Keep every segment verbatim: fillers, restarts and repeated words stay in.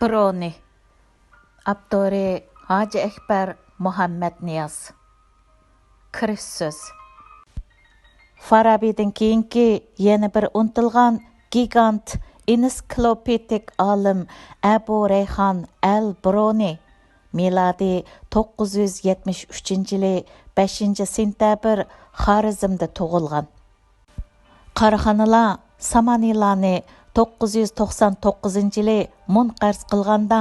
برونى. ئاپتورى ھاجى ئەكبەر مۇھەممەتنىياز. كىرىش سۆز. فارابىدىن كېيىنكى يەنە بىر ئۇنتۇلغان گىگانت، ئېنسىكلوپېدىك ئالىم ئەبۇ رەيھان ئەل برونى مىلادىي توققۇز يۈز يەتمىش ئۈچىنچى يىلى بەشىنچى سېنتەبىر خارىزمدا تۇغۇلغان. قاراخانىلار سامانىلارنى توققۇز يۈز توقسان توققۇزىنچى يىلى مۇنقەرز قىلغاندا،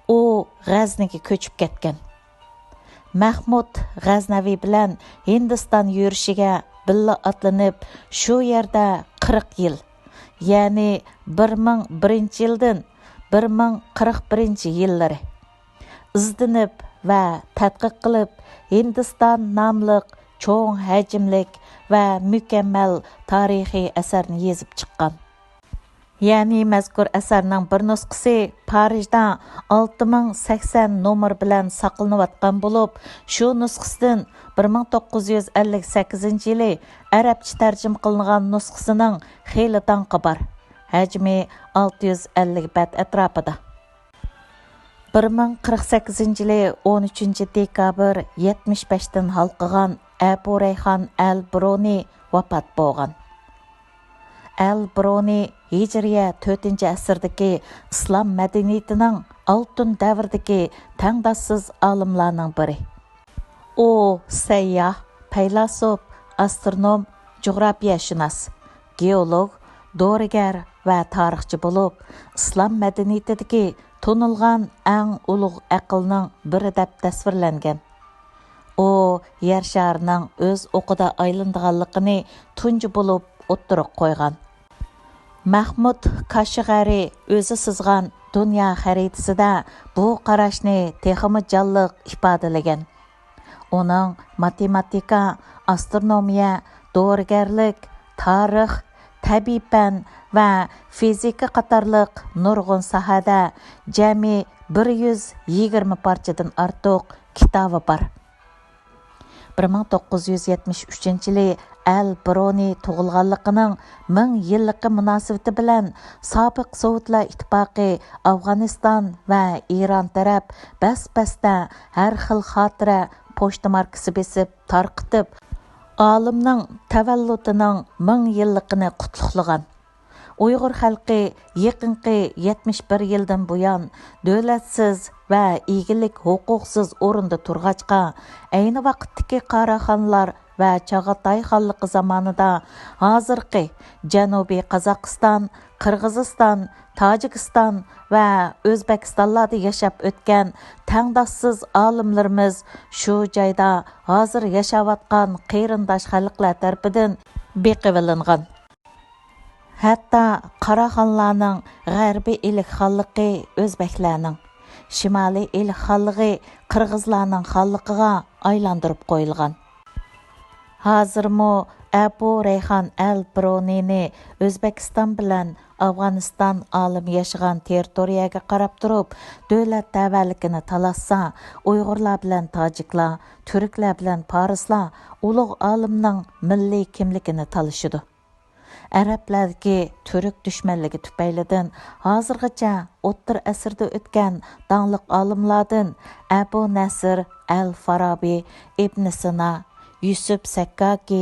ئۇ غەزنىگە كۆچۈپ كەتكەن. مەھمۇد غەزنەۋى بىلەن ھىندىستان يۈرۈشىگە بىللە ئاتلىنىپ، شۇ يەردە قىرىق يىل، يەنى بىر مىڭ بىرىنچى يىلدىن بىر مىڭ قىرىق بىرىنچى يىللىرى ئىزدىنىپ ۋە تەتقىق قىلىپ، ھىندىستان ناملىق چوڭ ھەجىملىك ۋە مۇكەممەل تارىخىي ئەسەرنى يېزىپ چىققان. يەنى مەزكۇر ئەسەرنىڭ بىر نۇسخىسى پارىژدا ئالتە مىڭ سەكسەن نومۇر بىلەن ساقلىنىۋاتقان بولۇپ، شۇ نۇسخىسىدىن بىر مىڭ توققۇز يۈز ئەللىك سەككىزىنچى يىلى ئەرەبچە تەرجىمە قىلىنغان نۇسخىسىنىڭ خېلى داڭقى بار. ھەجمى ئالتە يۈز ئەللىك بەت ئەتراپىدا. بىر مىڭ قىرىق سەككىزىنچى يىلى ئون ئۈچىنچى دېكابىر يەتمىش بەشتىن ھالقىغان ئەبۇ رەيھان ئەل برونى ۋاپات بولغان. ئەل برونى ھىجرىيە تۆتىنچى ئەسىردىكى ئىسلام مەدەنىيىتىنىڭ ئالتۇن دەۋرىدىكى تەڭداشسىز ئالىملارنىڭ بىرى. ئۇ سەيياھ، پەيلاسوپ، ئاسترونوم، جۇغراپىيەشۇناس، گېئولوگ، دورىگەر ۋە تارىخچى بولۇپ، ئىسلام مەدەنىيىتىدىكى تونۇلغان ئەڭ ئۇلۇغ ئەقىلنىڭ بىرى دەپ تەسۋىرلەنگەن. ئۇ يەر شارىنىڭ ئۆز ئوقىدا ئايلىنىدىغانلىقىنى تۇنجى بولۇپ ئوتتۇرىغا قويغان. مەھمۇد كاشغەرى ئۆزى سىزغان دۇنيا خەرىتىسىدە بۇ قاراشنى تېخىمۇ جانلىق ئىپادىلىگەن. ئۇنىڭ ماتېماتىكا، ئاسترونومىيە، دورىگەرلىك، تارىخ، تەبىئىي پەن ۋە فىزىكا قاتارلىق نۇرغۇن ساھەدە جەمئىي بىر يۈز يىگىرمە پارچىدىن ئارتۇق كىتابى بار. بىر مىڭ توققۇز يۈز يەتمىش ئۈچىنچى يىلى ئەل برونى تۇغۇلغانلىقىنىڭ مىڭ يىللىقى مۇناسىۋىتى بىلەن سابىق سوۋېتلار ئىتتىپاقى ئافغانىستان ۋە ئىران تەرەپ بەس-بەستە ھەر خىل خاتىرە پوچتا ماركىسى بېسىپ تارقىتىپ، ئالىمنىڭ تەۋەللۇتىنىڭ مىڭ يىللىقىنى قۇتلۇقلىغان. ئۇيغۇر خەلقى يېقىنقى يەتمىش بىر يىلدىن بۇيان دۆلەتسىز ۋە ئىگىلىك ھوقۇقسىز ئورۇندا تۇرغاچقا، ئەينى ۋاقىتتىكى قاراخانلار ۋە چاغاتاي خانلىقى زامانىدا ھازىرقى جەنۇبىي قازاقىستان، قىرغىزىستان، تاجىكىستان ۋە ئۆزبېكىستانلاردا ياشاپ ئۆتكەن تەڭداشسىز ئالىملىرىمىز شۇ جايدا ھازىر ياشاۋاتقان قېرىنداش خەلقلەر تەرىپىدىن بېقىۋېلىنغان. ھەتتا قاراخانلارنىڭ غەربىي ئىلىك خانلىقى ئۆزبەكلەرنىڭ، شىمالىي ئىلىك خانلىقى قىرغىزلارنىڭ خانلىقىغا ئايلاندۇرۇپ قويۇلغان. ھازىرمۇ ئەبۇ رەيھان ئەل برونىنى ئۆزبېكىستان بىلەن ئافغانىستان ئالىمى ياشىغان تېررىتورىيەگە قاراپ تۇرۇپ، دۆلەت تەۋەلىكىنى تالاشسا، ئۇيغۇرلار بىلەن تاجىكلار، تۈركلەر بىلەن پارسلار ئۇلۇغ ئالىمنىڭ مىللىي كىملىكىنى تالىشىدۇ. ئەرەبلەردىكى تۈرك دۈشمەنلىكى تۈپەيلىدىن ھازىرغىچە ئوتتۇرا ئەسىردە ئۆتكەن داڭلىق ئالىملاردىن ئەبۇ نەسىر ئەل فارابى، ئىبن سىنا، يۈسۈپ سەككاكى،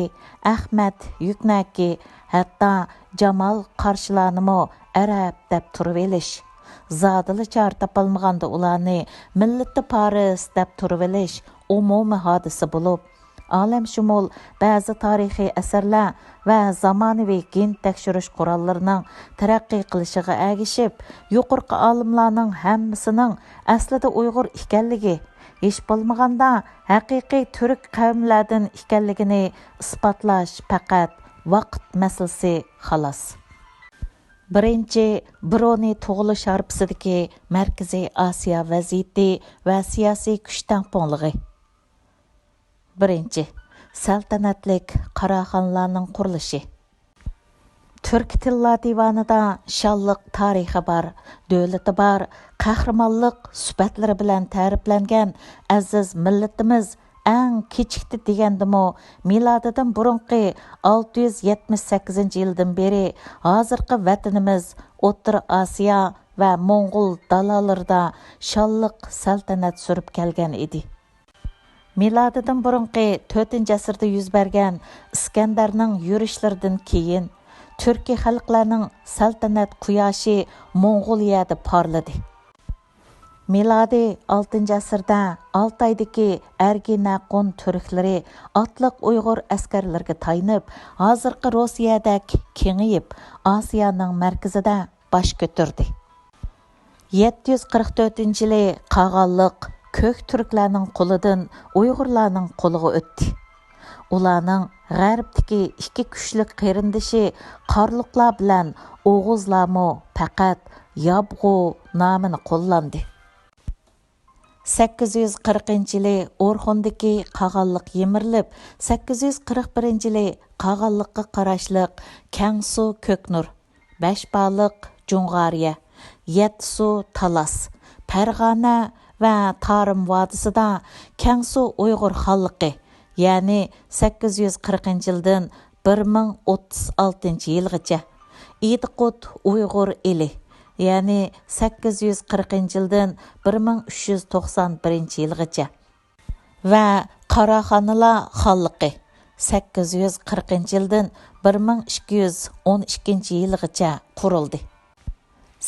ئەخمەت يۈكنەكى، ھەتتا جامال قارشىلارنىمۇ ئەرەب دەپ تۇرۇۋېلىش، زادىلا چارە تاپالمىغاندا ئۇلارنى مىللىتى پارس دەپ تۇرۇۋېلىش ئومۇمىي ھادىسە بولۇپ، ئالەمشۇمۇل بەزى تارىخىي ئەسەرلەر ۋە زامانىۋى گېن تەكشۈرۈش قوراللىرىنىڭ تەرەققىي قىلىشىغا ئەگىشىپ، يۇقىرىقى ئالىملارنىڭ ھەممىسىنىڭ ئەسلىدە ئۇيغۇر ئىكەنلىكى، ھېچ بولمىغاندا ھەقىقىي تۈرك قەۋملەردىن ئىكەنلىكىنى ئىسپاتلاش پەقەت ۋاقىت مەسىلىسى، خالاس. بىرىنچى، برونى تۇغۇلۇش ھارپىسىدىكى مەركىزىي ئاسىيا ۋەزىيىتى ۋە سىياسىي كۈچ تەڭپۇڭلۇقى. بىرىنچى، سەلتەنەتلىك قاراخانلارنىڭ قۇرۇلۇشى. تۈركىي تىللار دىۋانىدا شانلىق تارىخى بار، دۆلىتى بار، قەھرىمانلىق سۈپەتلىرى بىلەن تەرىپلەنگەن ئەزىز مىللىتىمىز ئەڭ كېچىكتە دېگەندىمۇ، مىلادىدىن بۇرۇنقى ئالتە يۈز يەتمىش سەككىزىنچى يىلدىن بېرى ھازىرقى ۋەتىنىمىز ئوتتۇرا ئاسىيا ۋە موڭغۇل دالالىرىدا شانلىق سەلتەنەت سۈرۈپ كەلگەن ئىدى. مىلادىدىن بۇرۇنقى تۆتىنچى ئەسىردە يۈز بەرگەن ئىسكەندەرنىڭ يۈرۈشلىرىدىن كېيىن، تۈركىي خەلقلەرنىڭ سەلتەنەت قۇياشى موڭغۇلىيەدە پارلىدى. مىلادىي ئالتىنچى ئەسىردە ئالتايدىكى ئەرگىنەقون تۈركلىرى ئاتلىق ئۇيغۇر ئەسكەرلىرىگە تايىنىپ، ھازىرقى روسىيەدەك كېڭىيىپ، ئاسىيانىڭ مەركىزىدە باش كۆتۈردى. يەتتە يۈز قىرىق تۆتىنچى يىلى قاغانلىق كۆك تۈركلەرنىڭ قولىدىن ئۇيغۇرلارنىڭ قولىغا ئۆتتى. ئۇلارنىڭ غەربتىكى ئىككى كۈچلۈك قېرىندىشى قارلۇقلار بىلەن ئوغۇزلارمۇ پەقەت يابغۇ نامىنى قوللاندى. سەككىز يۈز قىرىقىنچى يىلى ئورخۇندىكى قاغانلىق يىمىرىلىپ، سەككىز يۈز قىرىق بىرىنچى يىلى قاغانلىققا قاراشلىق كەڭسۇ كۆكنۇر، بەشبالىق جۇڭغارىيە، يەتتىسۇ تالاس، پەرغانە ۋە تارىم ۋادىسىدا كەڭسۇ ئۇيغۇر خانلىقى، يەنى سەككىز يۈز قىرىقىنچى يىلدىن بىر مىڭ ئوتتۇز ئالتىنچى يىلغىچە، ئىدىقۇت ئۇيغۇر ئېلى، يەنى سەككىز يۈز قىرىقىنچى يىلدىن بىر مىڭ ئۈچ يۈز توقسان بىرىنچى يىلغىچە ۋە قاراخانىلار خانلىقى، سەككىز يۈز قىرىقىنچى يىلدىن بىر مىڭ ئىككى يۈز ئون ئىككىنچى يىلغىچە قۇرۇلدى.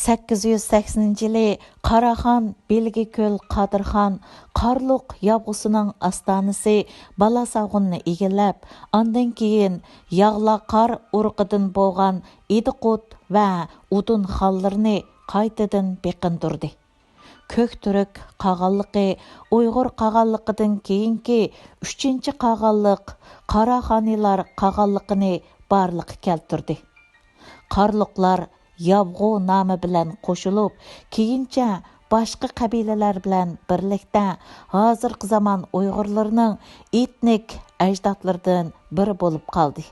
سەككىز يۈز سەكسىنىنچى يىلى قاراخان بىلگىكۆل قادىرخان قارلۇق يابغۇسىنىڭ ئاستانىسى بالاساغۇننى ئىگىلەپ، ئاندىن كېيىن ياغلاقار ئۇرۇقىدىن بولغان ئىدىقۇت ۋە ئۇدۇن خانلىرىنى قايتىدىن بېقىندۇردى. كۆك تۈرك قاغانلىقى ئۇيغۇر قاغانلىقىدىن كېيىنكى ئۈچىنچى قاغانلىق قاراخانىلار قاغانلىقىنى بارلىققا كەلتۈردى. قارلۇقلار يابغۇ نامى بىلەن قوشۇلۇپ، كېيىنچە باشقا قەبىلىلەر بىلەن بىرلىكتە ھازىرقى زامان ئۇيغۇرلىرىنىڭ ئېتنىك ئەجدادلىرىدىن بىرى بولۇپ قالدى.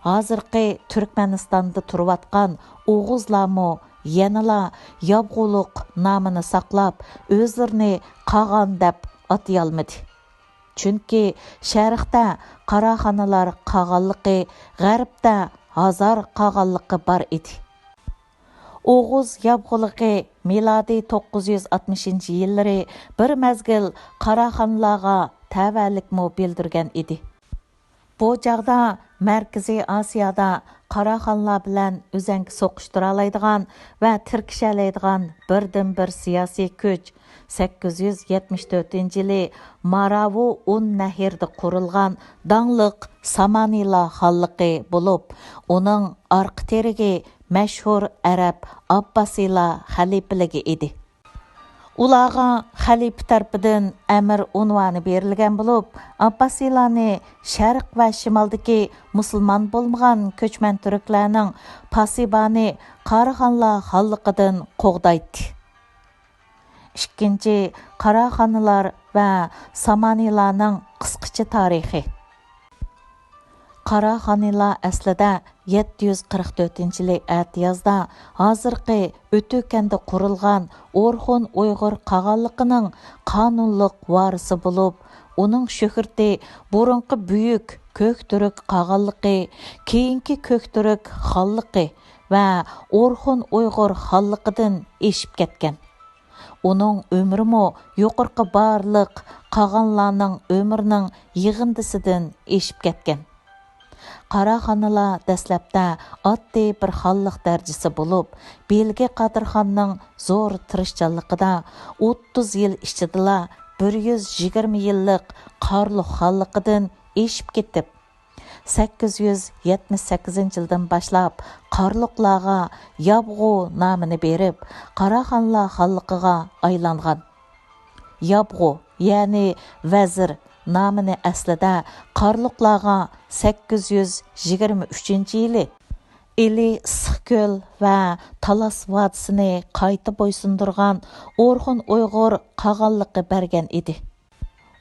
ھازىرقى تۈركمەنىستاندا تۇرۇۋاتقان ئوغۇزلارمۇ يەنىلا يابغۇلۇق نامىنى ساقلاپ، ئۆزلىرىنى قاغان دەپ ئاتىيالمىدى. چۈنكى شەرقتە قاراخانىلار قاغانلىقى، غەربتە ھازار قاغانلىقى بار ئىدى. ئوغۇز يابغۇلۇقى مىلادىي توققۇز يۈز ئاتمىشىنچى يىللىرى بىر مەزگىل قاراخانلارغا تەۋەلىكمۇ بىلدۈرگەن ئىدى. بۇ چاغدا مەركىزىي ئاسىيادا قاراخانلار بىلەن ئۈزەڭگە سوقۇشتۇرالايدىغان ۋە تىركىشەلەيدىغان بىردىنبىر سىياسىي كۈچ، سەككىز يۈز يەتمىش تۆتىنچى يىلى ماراۋۇ ئۇن نەھرىدە قۇرۇلغان داڭلىق سامانىلا خانلىقى بولۇپ، ئۇنىڭ ئارقا تىرىكى مەشھۇر ئەرەب ئابباسىلا خەلىپىلىكى ئىدى. ئۇلارغا خەلىپە تەرىپىدىن ئەمىر ئۇنۋانى بېرىلگەن بولۇپ، ئابباسىلانى شەرق ۋە شىمالدىكى مۇسۇلمان بولمىغان كۆچمەن تۈركلەرنىڭ پاسىبانى قاراخانلار خانلىقىدىن قوغدايتتى. ئىككىنچى، قاراخانلار ۋە سامانىلارنىڭ قىسقىچە تارىخى. قاراخانىلار ئەسلىدە يەتتە يۈز قىرىق تۆتىنچى يىلى ئەتىيازدا ھازىرقى ئۆتۈكەندە قۇرۇلغان ئورخۇن ئۇيغۇر قاغانلىقىنىڭ قانۇنلۇق ۋارىسى بولۇپ، ئۇنىڭ شۆھرىتى بۇرۇنقى بۈيۈك كۆك تۈرك قاغانلىقى، كېيىنكى كۆك تۈرك خانلىقى ۋە ئورخۇن ئۇيغۇر خانلىقىدىن ئېشىپ كەتكەن. ئۇنىڭ ئۆمرىمۇ يۇقىرىقى بارلىق قاغانلارنىڭ ئۆمرىنىڭ يىغىندىسىدىن ئېشىپ كەتكەن. قاراخانىلار دەسلەپتە ئاددىي بىر خانلىق دەرىجىسى بولۇپ، بىلگە قادىرخاننىڭ زور تىرىشچانلىقىدا ئوتتۇز يىل ئىچىدىلا بىر يۈز يىگىرمە يىللىق قارلۇق خانلىقىدىن ئېشىپ كېتىپ، سەككىز يۈز يەتمىش سەككىزىنچى يىلدىن باشلاپ قارلۇقلارغا يابغۇ نامىنى بېرىپ، قاراخانلار خانلىقىغا ئايلانغان. يابغۇ، يەنى ۋەزىر نامىنى ئەسلىدە قارلۇقلارغا سەككىز يۈز يىگىرمە ئۈچىنچى يىلى ئىلى ئىسسىقكۆل ۋە تالاس ۋادىسىنى قايتا بويسۇندۇرغان ئورخۇن ئۇيغۇر قاغانلىقى بەرگەن ئىدى.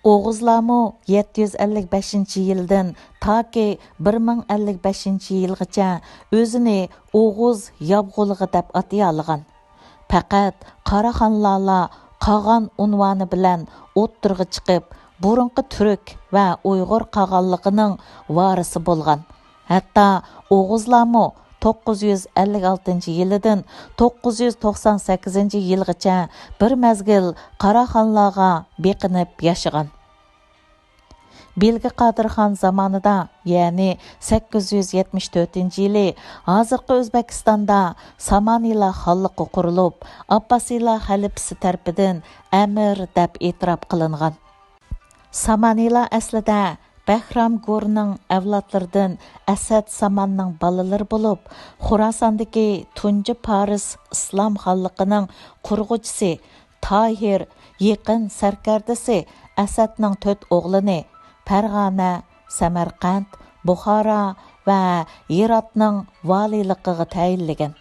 ئوغۇزلارمۇ يەتتە يۈز ئەللىك بەشىنچى يىلدىن تاكى بىر مىڭ ئەللىك بەشىنچى يىلغىچە ئۆزىنى ئوغۇز يابغۇلىقى دەپ ئاتىيالىغان. پەقەت قاراخانلارلا قاغان ئۇنۋانى بىلەن ئوتتۇرىغا چىقىپ، بۇرۇنقى تۈرك ۋە ئۇيغۇر قاغانلىقىنىڭ ۋارىسى بولغان. ھەتتا ئوغۇزلارمۇ توققۇز يۈز ئەللىك ئالتىنچى يىلىدىن توققۇز يۈز توقسان سەككىزىنچى يىلغىچە بىر مەزگىل قاراخانلارغا بېقىنىپ ياشىغان. بىلگە قادىرخان زامانىدا، يەنى سەككىز يۈز يەتمىش تۆتىنچى يىلى ھازىرقى ئۆزبېكىستاندا سامانىيلار خانلىقى قۇرۇلۇپ، ئابباسىيلار خەلىپىسى تەرىپىدىن ئەمىر دەپ ئېتىراپ قىلىنغان. سامانىيلار ئەسلىدە بەھرام گورنىڭ ئەۋلادلىرىدىن ئەسەد ساماننىڭ بالىلىرى بولۇپ، خوراساندىكى تۇنجى پارس ئىسلام خانلىقىنىڭ قۇرغۇچىسى تاھىر يېقىن سەركەردىسى ئەسەدنىڭ تۆت ئوغلىنى پەرغانە، سەمەرقەنت، بۇخارا ۋە ھىراتنىڭ ۋالىيلىقىغا تەيىنلىگەن.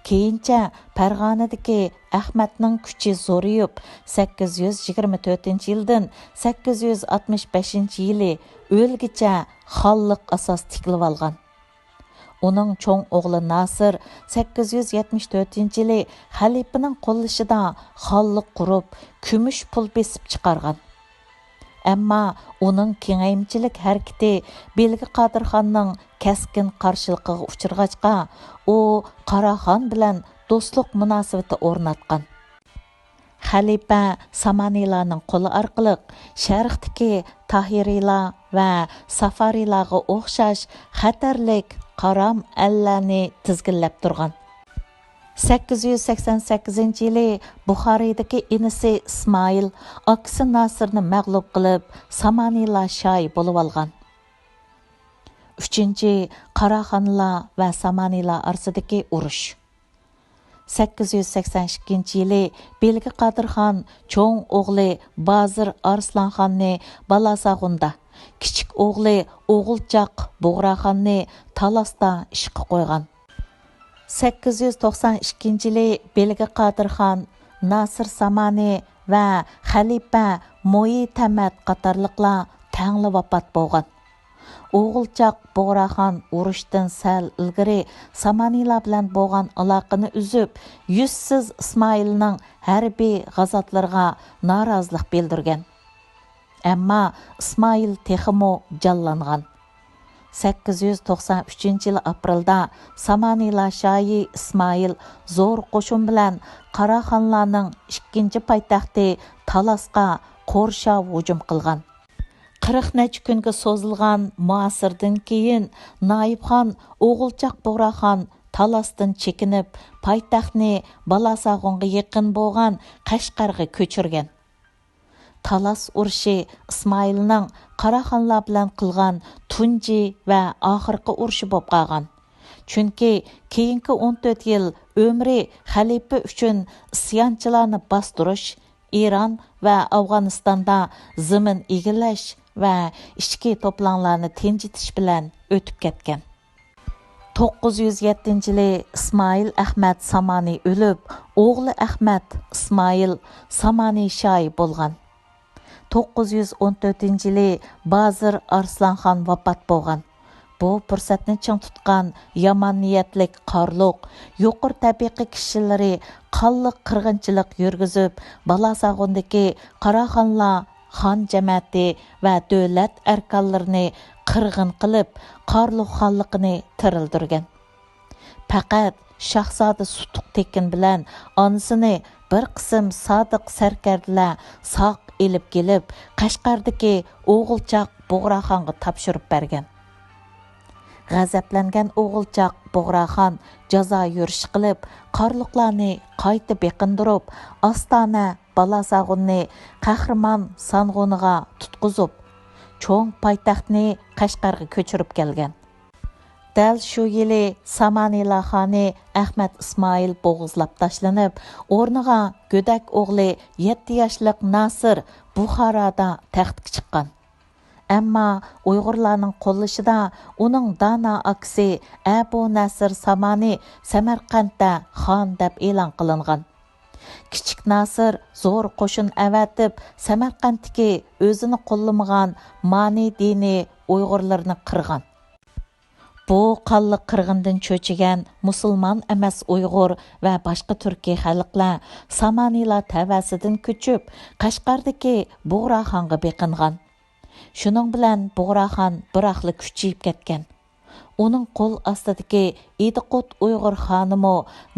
كېيىنچە پەرغانىدىكى ئەخمەتنىڭ كۈچى زورىيىپ، سەككىز يۈز يىگىرمە تۆتىنچى يىلدىن سەككىز يۈز ئاتمىش بەشىنچى يىلى ئۆلگىچە خانلىق ئاساس تىكلىۋالغان. ئۇنىڭ چوڭ ئوغلى ناسىر سەككىز يۈز يەتمىش تۆتىنچى يىلى خەلىپىنىڭ قوللىشىدا خانلىق قۇرۇپ، كۈمۈش پۇل بېسىپ چىقارغان. ئەمما ئۇنىڭ كېڭەيمىچىلىك ھەرىكىتى بىلگە قادىرخاننىڭ كەسكىن قارشىلىقىغا ئۇچرىغاچقا، ئۇ قاراخان بىلەن دوستلۇق مۇناسىۋىتى ئورناتقان. خەلىپە سامانىيلارنىڭ قولى ئارقىلىق شەرقتىكى تاھىرىيلار ۋە سافارىيلارغا ئوخشاش خەتەرلىك قارام ئەللەرنى تىزگىنلەپ تۇرغان. سەككىز يۈز سەكسەن سەككىزىنچى يىلى بۇخارىدىكى ئىنىسى ئىسمائىل ئاكىسى ناسىرنى مەغلۇپ قىلىپ، سامانىيلار شاھى بولۇۋالغان. ئۈچىنچى، قاراخانلار ۋە سامانىيلار ئارىسىدىكى ئۇرۇش. سەككىز يۈز سەكسەن ئىككىنچى يىلى بىلگە قادىرخان چوڭ ئوغلى بازىر ئارسلانخاننى بالاساغۇندا، كىچىك ئوغلى ئوغۇلچاق بۇغراخاننى تالاستا ئىشقا قويغان. سەككىز يۈز توقسان ئىككىنچى يىلى بىلگە قادىرخان، ناسىر سامانى ۋە خەلىپە مويى تەمەت قاتارلىقلار تەڭلا ۋاپات بولغان. ئوغۇلچاق بۇغراخان ئۇرۇشتىن سەل ئىلگىرى سامانىيلار بىلەن بولغان ئالاقىنى ئۈزۈپ، يۈزسىز ئىسمائىلنىڭ ھەربىي غازاتلىرىغا نارازىلىق بىلدۈرگەن. ئەمما ئىسمائىل تېخىمۇ جانلانغان. سەككىز يۈز توقسان ئۈچىنچى يىلى ئاپرېلدا سامانىيلار شاھى ئىسمائىل زور قوشۇن بىلەن قاراخانلارنىڭ ئىككىنچى پايتەختى تالاسقا قورشاپ ھۇجۇم قىلغان. قىرىق نەچچە كۈنگە سوزۇلغان مۇھاسىرىدىن كېيىن، نايىپخان ئوغۇلچاق بۇغراخان تالاستىن چېكىنىپ، پايتەختنى بالاساغۇنغا يېقىن بولغان قەشقەرگە كۆچۈرگەن. تالاس ئۇرۇشى ئىسمائىلنىڭ قاراخانلار بىلەن قىلغان تۇنجى ۋە ئاخىرقى ئۇرۇشى بولۇپ قالغان. چۈنكى كېيىنكى ئون تۆت يىل ئۆمرى خەلىپە ئۈچۈن ئىسيانچىلارنى باستۇرۇش، ئىران ۋە ئافغانىستاندا زېمىن ئىگىلەش ۋە ئىچكى توپىلاڭلارنى تىنجىتىش بىلەن ئۆتۈپ كەتكەن. توققۇز يۈز يەتتىنچى يىلى ئىسمائىل ئەخمەت سامانى ئۆلۈپ، ئوغلى ئەخمەت ئىسمائىل سامانى شاھى بولغان. توققۇز يۈز ئون تۆتىنچى يىلى بازىر ئارسلانخان ۋاپات بولغان. بۇ پۇرسەتنى چىڭ تۇتقان يامان نىيەتلىك قارلۇق، يۇقىرى تەبىقە كىشىلىرى قانلىق قىرغىنچىلىق يۈرگۈزۈپ، بالاساغۇندىكى قاراخانلار خان جەمەتى ۋە دۆلەت ئەركانلىرىنى قىرغىن قىلىپ، قارلۇق خانلىقىنى تىرىلدۈرگەن. پەقەت شاھزادە سۇتۇق تېكىن بىلەن ئانىسىنى بىر قىسىم سادىق سەركەردىلەر ساق ئېلىپ كېلىپ، قەشقەردىكى ئوغۇلچاق بۇغراخانغا تاپشۇرۇپ بەرگەن. غەزەپلەنگەن ئوغۇلچاق بۇغراخان جازا يۈرۈشى قىلىپ، قارلۇقلارنى قايتا بېقىندۇرۇپ، ئاستانە بالاساغۇننى قەھرىمان سانغۇنىغا تۇتقۇزۇپ، چوڭ پايتەختنى قەشقەرگە كۆچۈرۈپ كەلگەن. دەل شۇ يىلى سامانىيلار خانى ئەخمەت ئىسمائىل بوغۇزلاپ تاشلىنىپ، ئورنىغا گۆدەك ئوغلى يەتتە ياشلىق ناسىر بۇخارادا تەختكە چىققان. ئەمما ئۇيغۇرلارنىڭ قوللىشىدا ئۇنىڭ دانا ئاكىسى ئەبۇ نەسىر سامانى سەمەرقەنتتە خان دەپ ئېلان قىلىنغان. كىچىك ناسىر زور قوشۇن ئەۋەتىپ، سەمەرقەنتتىكى ئۆزىنى قوللىمىغان مانى دىنىي ئۇيغۇرلىرىنى قىرغان. بۇ قانلىق قىرغىندىن چۆچۈگەن مۇسۇلمان ئەمەس ئۇيغۇر ۋە باشقا تۈركىي خەلقلەر سامانىلار تەۋەسىدىن كۆچۈپ، قەشقەردىكى بۇغراخانغا بېقىنغان. شۇنىڭ بىلەن بۇغراخان بىراقلا كۈچىيىپ كەتكەن. ئۇنىڭ قول ئاستىدىكى ئىدىقۇت ئۇيغۇر خانىمۇ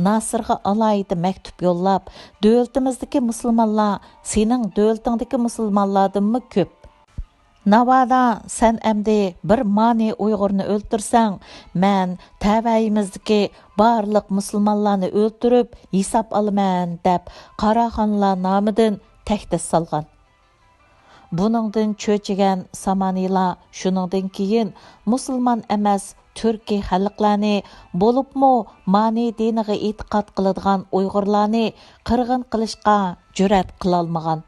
ناسىرغا ئالاھىدە مەكتۇپ يوللاپ، دۆلىتىمىزدىكى مۇسۇلمانلار سېنىڭ دۆلىتىڭدىكى مۇسۇلمانلاردىنمۇ كۆپ. ناۋادا سەن ئەمدى بىر مانى ئۇيغۇرنى ئۆلتۈرسەڭ، مەن تەۋەيىمىزدىكى بارلىق مۇسۇلمانلارنى ئۆلتۈرۈپ ھېساب ئالىمەن، دەپ قاراخانلار نامىدىن تەھدىت سالغان. بۇنىڭدىن چۆچۈگەن سامانىلار شۇنىڭدىن كېيىن مۇسۇلمان ئەمەس تۈركىي خەلقلەرنى، بولۇپمۇ مانى دىنىغا ئېتىقاد قىلىدىغان ئۇيغۇرلارنى قىرغىن قىلىشقا جۈرئەت قىلالمىغان.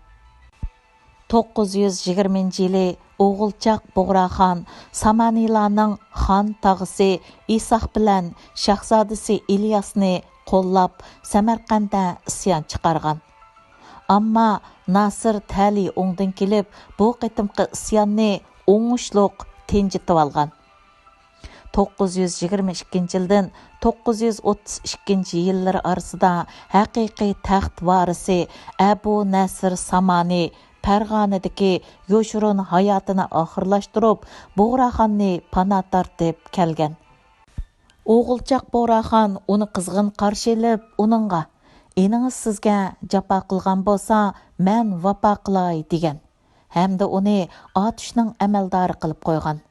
توققۇز يۈز يىگىرمىنچى يىلى ئوغۇلچاق بۇغراخان سامانىلارنىڭ خان تاغىسى ئىساق بىلەن شاھزادىسى ئىلياسنى قوللاپ، سەمەرقەندتە ئىسيان چىقارغان. ئەمما ناسىر تەلىيى ئوڭدىن كېلىپ، بۇ قېتىمقى ئىسياننى ئوڭۇشلۇق تىنجىتىۋالغان. توققۇز يۈز يىگىرمە ئىككىنچى يىلدىن توققۇز يۈز ئوتتۇز ئىككىنچى يىللىرى ئارىسىدا ھەقىقىي تەخت ۋارىسى ئەبۇ نەسىر سامانى پەرغانىدىكى يوشۇرۇن ھاياتىنى ئاخىرلاشتۇرۇپ، بۇغراخاننى پانا تارتىپ كەلگەن. ئوغۇلچاق بۇغراخان ئۇنى قىزغىن قارشى ئېلىپ، ئۇنىڭغا، «ئىنىڭىز سىزگە جاپا قىلغان بولسا، مەن ۋاپا قىلاي» دېگەن ھەمدە ئۇنى ئاتۇشنىڭ ئەمەلدارى قىلىپ قويغان.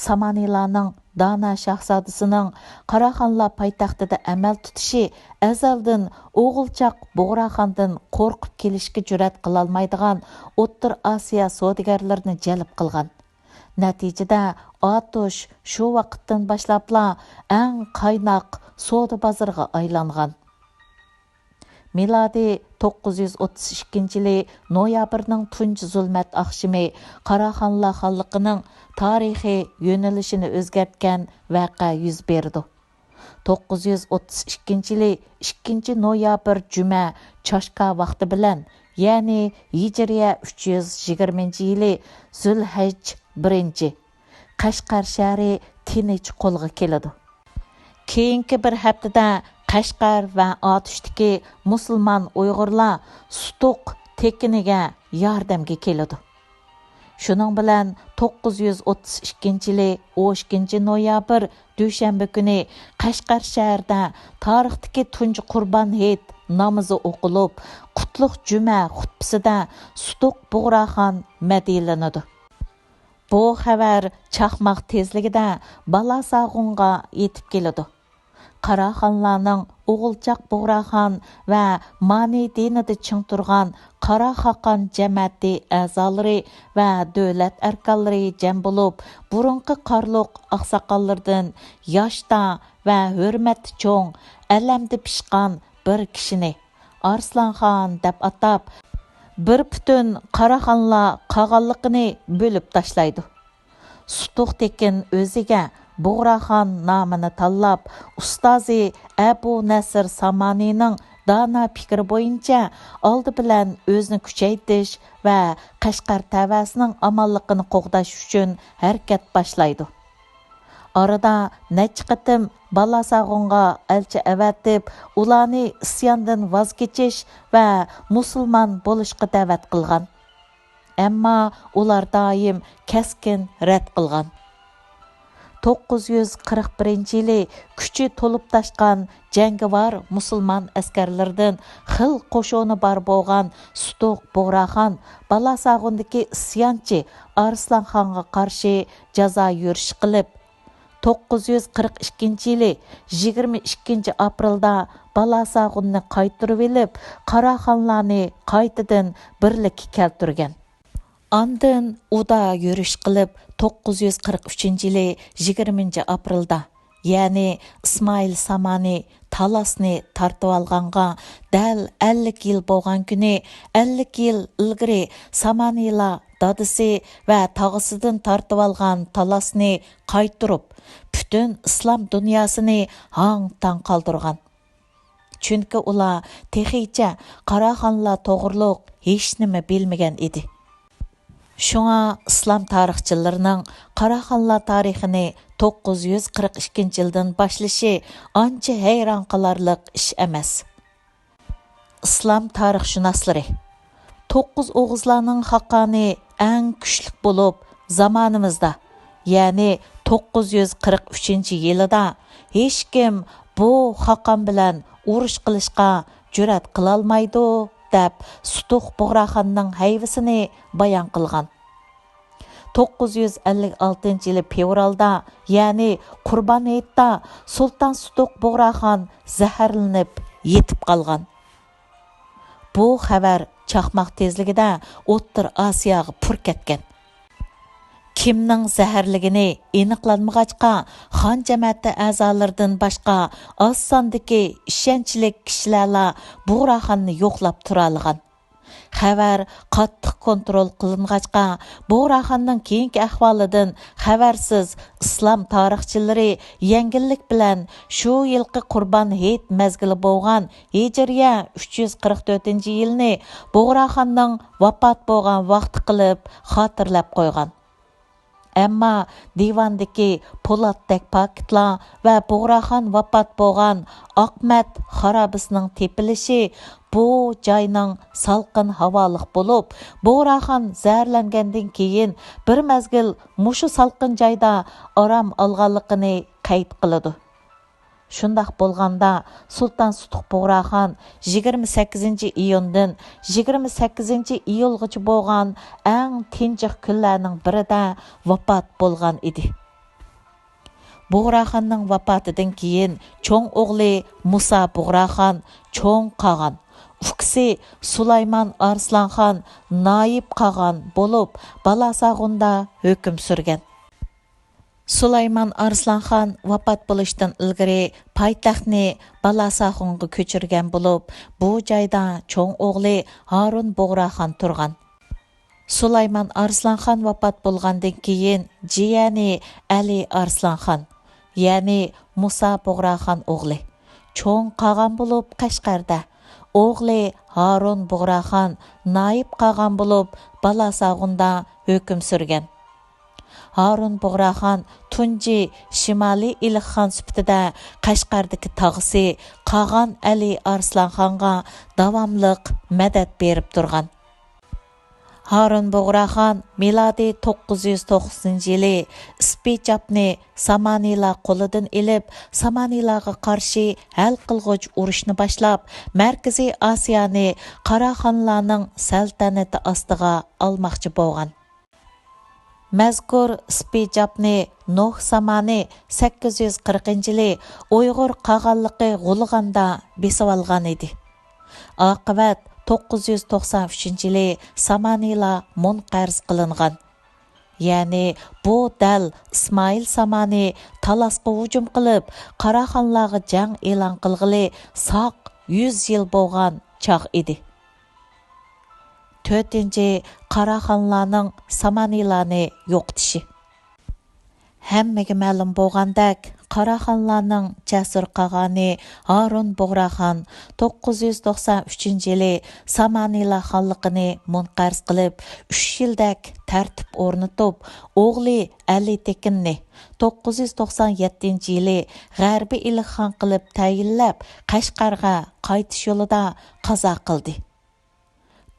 سامانىلارنىڭ دانا شاھزادىسىنىڭ قاراخانلار پايتەختىدە ئەمەل تۇتۇشى ئەزەلدىن ئوغۇلچاق بۇغراخاندىن قورقۇپ كېلىشكە جۈرئەت قىلالمايدىغان ئوتتۇرا ئاسىيا سودىگەرلىرىنى جەلپ قىلغان. نەتىجىدە، ئاتۇش شۇ ۋاقىتتىن باشلاپلا ئەڭ قايناق سودا بازىرىغا ئايلانغان. مىلادىي توققۇز يۈز ئوتتۇز ئىككىنچى يىلى نويابىرنىڭ تۇنجى زۇلمەت ئاخشىمى قاراخانلار خانلىقىنىڭ تارىخىي يۆنىلىشىنى ئۆزگەرتكەن ۋەقە يۈز بېرىدۇ. توققۇز يۈز ئوتتۇز ئىككىنچى يىلى ئىككىنچى نويابىر جۈمە چاشكا ۋاقتى بىلەن، يەنى ھىجرىيە ئۈچ يۈز يىگىرمىنچى يىلى زۇلھەج بىرىنچى، قەشقەر شەھىرى تىنچ قولغا كېلىدۇ. كېيىنكى بىر ھەپتىدە قەشقەر ۋە ئاتۇشتىكى مۇسۇلمان ئۇيغۇرلار سۇتۇق تېكىنىگە ياردەمگە كېلىدۇ. شۇنىڭ بىلەن توققۇز يۈز ئوتتۇز ئىككىنچى يىلى ئون ئىككىنچى نويابىر دۈشەنبە كۈنى قەشقەر شەھىرىدە تارىختىكى تۇنجى قۇربان ھېيت نامىزى ئوقۇلۇپ، قۇتلۇق جۈمە خۇتبىسىدە سۇتۇق بۇغراخان مەدھىيەلىنىدۇ. بۇ خەۋەر چاقماق تېزلىكىدە بالاساغۇنغا يېتىپ كېلىدۇ. قاراخانلارنىڭ ئوغۇلچاق بۇغراخان ۋە مانى دىنىدا چىڭ تۇرغان قارا خاقان جەمەتى ئەزالىرى ۋە دۆلەت ئەركانلىرى جەم بولۇپ، بۇرۇنقى قارلۇق ئاقساقاللىرىدىن ياشتا ۋە ھۆرمەتتە چوڭ، ئەلەمدە پىشقان بىر كىشىنى ئارسلانخان دەپ ئاتاپ، بىر پۈتۈن قاراخانلار قالغانلىقىنى بۆلۈپ تاشلايدۇ. سۇتۇق تېكىن ئۆزىگە بۇغراخان نامىنى تاللاپ، ئۇستازى ئەبۇ نەسىر سامانىنىڭ دانا پىكرى بويىچە ئالدى بىلەن ئۆزىنى كۈچەيتىش ۋە قەشقەر تەۋەسىنىڭ ئامانلىقىنى قوغداش ئۈچۈن ھەرىكەت باشلايدۇ. ئارىدا نەچچە قېتىم بالاساغۇنغا ئەلچى ئەۋەتىپ، ئۇلارنى ئىسياندىن ۋاز كېچىش ۋە مۇسۇلمان بولۇشقا دەۋەت قىلغان. ئەمما ئۇلار دائىم كەسكىن رەت قىلغان. توققۇز يۈز قىرىق بىرىنچى يىلى كۈچى تولۇپ تاشقان جەڭگىۋار مۇسۇلمان ئەسكەرلىرىدىن خېلى قوشۇنى بار بولغان سۇتۇق بۇغراخان بالاساغۇندىكى ئىسيانچى ئارسلانخانغا قارشى جازا يۈرۈشى قىلىپ، توققۇز يۈز قىرىق ئىككىنچى يىلى يىگىرمە ئىككىنچى ئاپرېلدا بالاساغۇننى قايتۇرۇۋېلىپ، قاراخانلارنى قايتىدىن بىرلىككە كەلتۈرگەن. ئاندىن ئۇدا يۈرۈش قىلىپ، توققۇز يۈز قىرىق ئۈچىنچى يىلى يىگىرمىنچى ئاپرېلدا، يەنى ئىسمائىل سامانى تالاسنى تارتىۋالغانغا دەل ئەللىك يىل بولغان كۈنى، ئەللىك يىل ئىلگىرى سامانىلار دادىسى ۋە تاغىسىدىن تارتىۋالغان تالاسنى قايتۇرۇپ، پۈتۈن ئىسلام دۇنياسىنى ھاڭ-تاڭ قالدۇرغان. چۈنكى ئۇلار تېخىچە قاراخانلار توغرۇلۇق ھېچنېمە بىلمىگەن ئىدى. شۇڭا ئىسلام تارىخچىلىرىنىڭ قاراخانلار تارىخىنى توققۇز يۈز قىرىق ئىككىنچى يىلدىن باشلىشى ئانچە ھەيران قالارلىق ئىش ئەمەس. ئىسلام تارىخشۇناسلىرى، توققۇز ئوغۇزلارنىڭ خاقانى ئەڭ كۈچلۈك بولۇپ، زامانىمىزدا، يەنى توققۇز يۈز قىرىق ئۈچىنچى يىلىدا ھېچكىم بۇ خاقان بىلەن ئۇرۇش قىلىشقا جۈرئەت قىلالمايدۇ، دەپ سۇتۇق بۇغراخاننىڭ ھەيۋىسىنى بايان قىلغان. توققۇز يۈز ئەللىك ئالتىنچى يىلى فېۋرالدا، يەنى قۇربان ھېيتتا سۇلتان سۇتۇق بۇغراخان زەھەرلىنىپ يېتىپ قالغان. بۇ خەۋەر چاقماق تېزلىكىدە ئوتتۇرا ئاسىياغا پۇر كەتكەن. كىمنىڭ زەھەرلىگىنى ئېنىقلانمىغاچقا، خان جەمەتى ئەزالىرىدىن باشقا ئاز ساندىكى ئىشەنچلىك كىشىلەرلا بۇغراخاننى يوقلاپ تۇرالىغان. خەۋەر قاتتىق كونترول قىلىنغاچقا، بۇغراخاننىڭ كېيىنكى ئەھۋالىدىن خەۋەرسىز ئىسلام تارىخچىلىرى يەڭگىللىك بىلەن شۇ يىلقى قۇربان ھېيت مەزگىلى بولغان ھىجرىيە ئۈچ يۈز قىرىق تۆتىنچى يىلنى بۇغراخاننىڭ ۋاپات بولغان ۋاقتى قىلىپ خاتىرىلەپ قويغان. ئەمما دىۋاندىكى پولاتتەك پاكىتلار ۋە بۇغراخان ۋاپات بولغان ئاقمەت خارابىسىنىڭ تېپىلىشى بۇ جاينىڭ سالقىن ھاۋالىق بولۇپ، بۇغراخان زەھەرلەنگەندىن كېيىن بىر مەزگىل مۇشۇ سالقىن جايدا ئارام ئالغانلىقىنى قەيت قىلىدۇ. شۇنداق بولغاندا، سۇلتان سۇتۇق بۇغراخان يىگىرمە سەككىزىنچى ئىيۇندىن يىگىرمە سەككىزىنچى ئىيۇلغىچە بولغان ئەڭ تىنچىق كۈنلەرنىڭ بىرىدە ۋاپات بولغان ئىدى. بۇغراخاننىڭ ۋاپاتىدىن كېيىن چوڭ ئوغلى مۇسا بۇغراخان چوڭ قاغان، ئۇكىسى سۇلايمان ئارسلانخان نايىپ قاغان بولۇپ، بالاساغۇندا ھۆكۈم سۈرگەن. سۇلايمان ئارسلانخان ۋاپات بولۇشتىن ئىلگىرى پايتەختنى بالاساخۇنغا كۆچۈرگەن بولۇپ، بۇ جايدا چوڭ ئوغلى ھارۇن بۇغراخان تۇرغان. سۇلايمان ئارسلانخان ۋاپات بولغاندىن كېيىن، جىيەنى ئەلى ئارسلانخان، يەنى مۇسا بۇغراخان ئوغلى، چوڭ قاغان بولۇپ قەشقەردە، ئوغلى ھارۇن بۇغراخان نايىپ قاغان بولۇپ بالاساغۇندا ھۆكۈم سۈرگەن. ھارۇن بۇغراخان تۇنجى شىمالىي ئىلىخخان سۈپىتىدە قەشقەردىكى تاغىسى قاغان ئەلى ئارسلانخانغا داۋاملىق مەدەت بېرىپ تۇرغان. ھارۇن بۇغراخان مىلادىي توققۇز يۈز توقسىنىنچى يىلى ئىسپىجابنى سامانىلار قولىدىن ئېلىپ، سامانىلارغا قارشى ھەل قىلغۇچ ئۇرۇشنى باشلاپ، مەركىزىي ئاسىيانى قاراخانلارنىڭ سەلتەنىتى ئاستىغا ئالماقچى بولغان. مەزكۇر ئىسپىجابنى نوھ سامانى سەككىز يۈز قىرىقىنچى يىلى ئۇيغۇر قاغانلىقى غۇلىغاندا بېسىۋالغان ئىدى. ئاقىۋەت توققۇز يۈز توقسان ئۈچىنچى يىلى سامانىلار مۇنقەرز قىلىنغان. يەنى بۇ دەل ئىسمائىل سامانى تالاسقا ھۇجۇم قىلىپ، قاراخانلارغا جەڭ ئېلان قىلغىلى ساق يۈز يىل بولغان چاغ ئىدى. تۆتىنچى، قاراخانلارنىڭ سامانىلارنى يوقىتىشى. ھەممىگە مەلۇم بولغاندەك، قاراخانلارنىڭ جەسۇر قاغانى ھارۇن بۇغراخان توققۇز يۈز توقسان ئۈچىنچى يىلى سامانىلار خانلىقىنى مۇنقەرز قىلىپ، ئۈچ يىلدەك تەرتىپ ئورنىتىپ، ئوغلى ئەلى تېكىننى توققۇز يۈز توقسان يەتتىنچى يىلى غەربىي ئىلىخخان قىلىپ تەيىنلەپ، قەشقەرگە قايتىش يولىدا قازا قىلدى.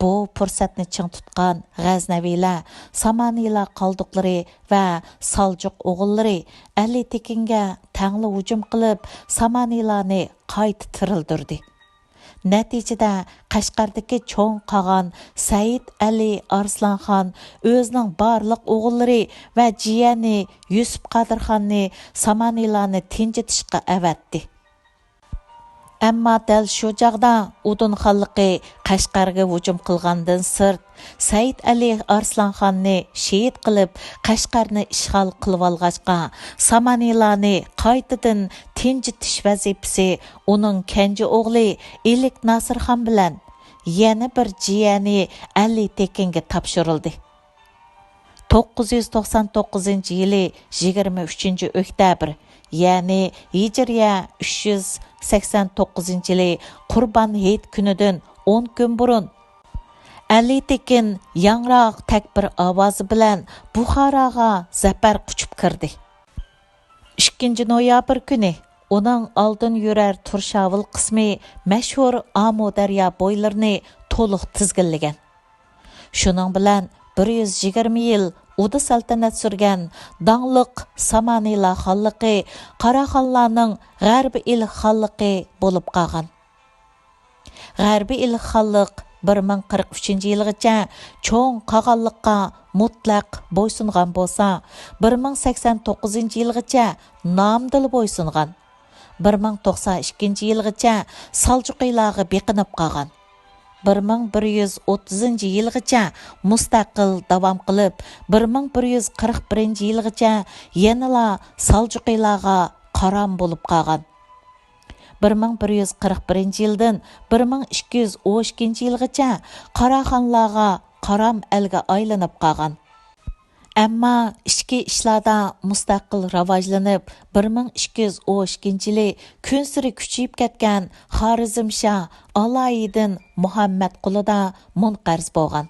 بۇ پۇرسەتنى چىڭ تۇتقان غەزنەۋىلەر سامانىلار قالدۇقلىرى ۋە سالجۇق ئوغۇللىرى ئەلى تېكىنگە تەڭلا ھۇجۇم قىلىپ، سامانىلارنى قايتا تىرىلدۈردى. نەتىجىدە، قەشقەردىكى چوڭ قاغان سەئىد ئەلى ئارسلانخان ئۆزىنىڭ بارلىق ئوغۇللىرى ۋە جىيەنى يۈسۈپ قادىرخاننى سامانىلارنى تىنجىتىشقا ئەۋەتتى. ئەمما دەل شۇ چاغدا ئۇدۇن خانلىقى قەشقەرگە ھۇجۇم قىلغاندىن سىرت، سەئىد ئەلى ئارسلانخاننى شېھىت قىلىپ، قەشقەرنى ئىشغال قىلىۋالغاچقا، سامانىلارنى قايتىدىن تىنجىتىش ۋەزىپىسى ئۇنىڭ كەنجى ئوغلى ئىلىك ناسىرخان بىلەن يەنە بىر جىيەنى ئەلى تېكىنگە تاپشۇرۇلدى. توققۇز يۈز توقسان توققۇزىنچى يىلى يىگىرمە ئۈچىنچى ئۆكتەبىر، يەنى ھىجرىيە ئۈچ يۈز سەكسەن توققۇزىنچى يىلى قۇربان ھېيت كۈنىدىن ئون كۈن بۇرۇن، ئەلى تېكىن ياڭراق تەكبىر ئاۋازى بىلەن بۇخاراغا زەپەر قۇچۇپ كىردى. ئىككىنچى نويابىر كۈنى ئۇنىڭ ئالدىن يۈرەر تۇرشاۋۇل قىسمى مەشھۇر ئامۇدەريا بويلىرىنى تولۇق تىزگىنلىگەن. شۇنىڭ بىلەن بىر يۈز يىگىرمە يىل ئۇدا سەلتەنەت سۈرگەن داڭلىق سامانىيلار خانلىقى قاراخانلارنىڭ غەربىي ئىلخ خانلىقى بولۇپ قالغان. غەربىي ئىلخ خانلىق بىر مىڭ قىرىق ئۈچىنچى يىلغىچە چوڭ قاغانلىققا مۇتلەق بويسۇنغان بولسا، بىر مىڭ سەكسەن توققۇزىنچى يىلغىچە نامدىلا بويسۇنغان. بىر مىڭ توقسان ئىككىنچى يىلغىچە سالجۇقىلارغا بېقىنىپ قالغان. بىر مىڭ بىر يۈز ئوتتۇزىنچى يىلغىچە مۇستەقىل داۋام قىلىپ، بىر مىڭ بىر يۈز قىرىق بىرىنچى يىلغىچە يەنىلا سالجۇقىلارغا قارام بولۇپ قالغان. بىر مىڭ بىر يۈز قىرىق بىرىنچى يىلدىن بىر مىڭ ئىككى يۈز ئون ئىككىنچى يىلغىچە قاراخانلارغا قارام ئەلگە ئايلىنىپ قالغان. ئەمما ئىچكى ئىشلاردا مۇستەقىل راۋاجلىنىپ، بىر مىڭ ئىككى يۈز ئون ئىككىنچى يىلى كۈنسېرى كۈچىيىپ كەتكەن خارىزمشاھ ئالايىدىن مۇھەممەد قولىدا مۇنقەرز بولغان.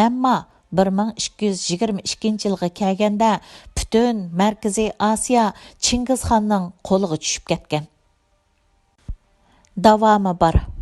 ئەمما بىر مىڭ ئىككى يۈز يىگىرمە ئىككىنچى يىلغا كەلگەندە، پۈتۈن مەركىزىي ئاسىيا چىڭگىزخاننىڭ قولىغا چۈشۈپ كەتكەن. داۋامى بار.